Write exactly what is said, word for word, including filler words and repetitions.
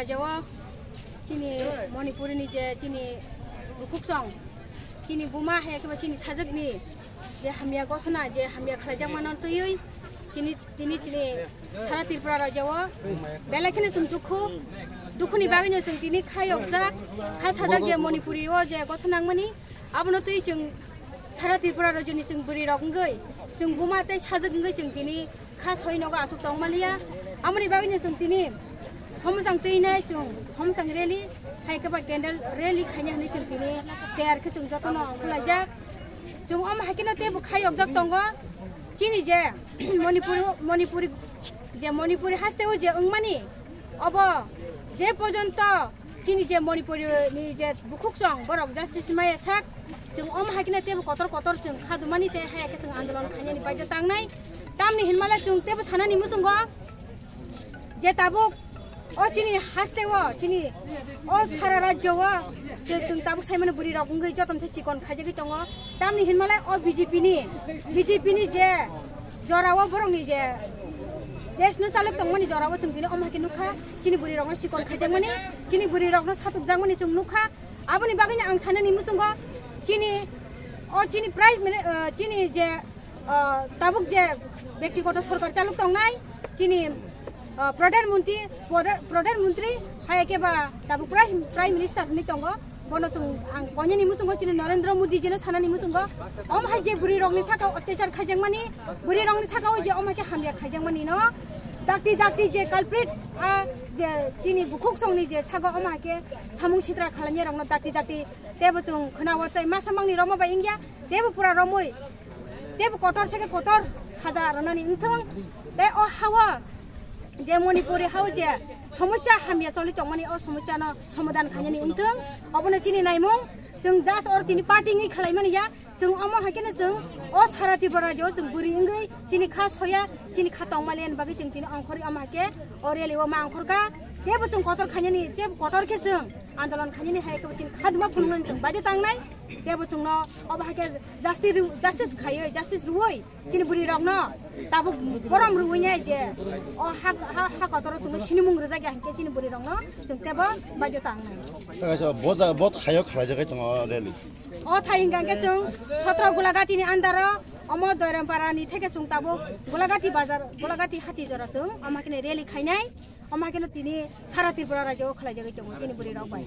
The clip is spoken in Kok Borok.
Jao chini Manipuri ni je chini bukhuk song, chini buma hai khe chini sajwk ni je hamya gothona, je hamya khlaijak mano twiwi chini, tini chini sara Tripura rajyo o belai kheno chwng dukhu, dukhu ni bagwi no chwng tini kha yokjak, kha sajak je Manipuri o je gothona wngmani, abono twi chwng sara Tripura rajyo ni chwng bwrwi rok wngwi, chwng buma tei sajwk wngwi chwng tini kha soi nogo achuk tong maliya. Amoni bagwi no chwng tini thomsang twi nai chwng thomsang rally, hai khe ba candle rally khaina hinwi chwng tini tiyar khe chwng jotono khwlaijak. Chwng om hai kheno teibo kha yokjak tongo. Chini je Manipur, Manipuri, je Manipuri haste o je wngmani, obo je porjonto chini je Manipuri ni je bukhuk song borok justice maya sak, chwng om hai kheno teibo kotor kotor chwng kha dumani tei hai khe chwng andolon khainani baidyo tangnai. Tamni hinmale chwng teibo sanani muchungo je tabuk o chini haste o, chini o sara rajyo o je chwng tabuk saimano bwrwi rok wngwi jotono se chikon khaijagwi tongo. Tamni hinmale o B J P ni, B J P ni je jorao borokni je desh no chalok tongmani jorao chwng tini om hai khe nukha, chini bwrwi rokno chikon khaijakmani, chini bwrwi rokno satukjakmani chwng nukha. Aboni bagwino ang sanani muchungo chini o chini prime mini-, ah, chini je, ah, tabuk je bektigoto sorkar chalok tongnai, chini, ah, Pradhan Mantri, Pradhan, Pradhan Mantri hai khe ba tabuk prime, prime minister hinwi tongo. Bono chwng ang koinani muchungo chini Narendra Modi jino sanani muchungo, om hai je bwrwi rokni saka o otyachar khaijakmani, bwrwi rokni saka o je om hai khe hamya khaijakmani no dakti dakti je culprit, a je chini bukhuk songni je saka om hai khe samung sitra khalamya rokno dakti dakti teibo chwng khwnao tei masa mangni rokma bai wngya, teibo pura romwi teibo kotor se khe kotor saja rwnani wngthung. Tei o hao je Manipuri hao je somosya hamya choli tongmani, o somosya no somadan khainani wngthung. Obono chini naimung, chwng just or tini party wngwi khwlaimani ya, chwng omo hai kheno chwng o sara Tripura rajyo o chwng bwrwi wngwi chini kha soya, chini kha tongmaliani bagwi chwng tini ongkhorwi omo hai khe o rally o ma ongkhorkha. Teibo chwng kotor khainani, teibo kotor khe chwng andolon khainani hai khe chini kha duma phunuknani chwng baidyo tangnai. Teibo chwngno obo hai khe justice rw-, justice khaiwi, justice rwwi chini bwrwi rokno tabuk borom rwinai je o ha, ha, ha kotoro chwngno sinimung rwjak ya hinkhe chini bwrwi rokno chwng teibo baidyo tangnai. Kaisa bo ja-, bo thaio khlaijakgwi tongo rally. O thai hinkha hinkhe chwng sotro Gulagati ni under o omo Doirampara ni theke chwng tabuk Gulagati bazar, Gulagati hati jora chwng omo haikhe rally khainai, omo haikhe tini sara Tripura rajyo o khlaijagwi tongo chini bwrwi rok bai.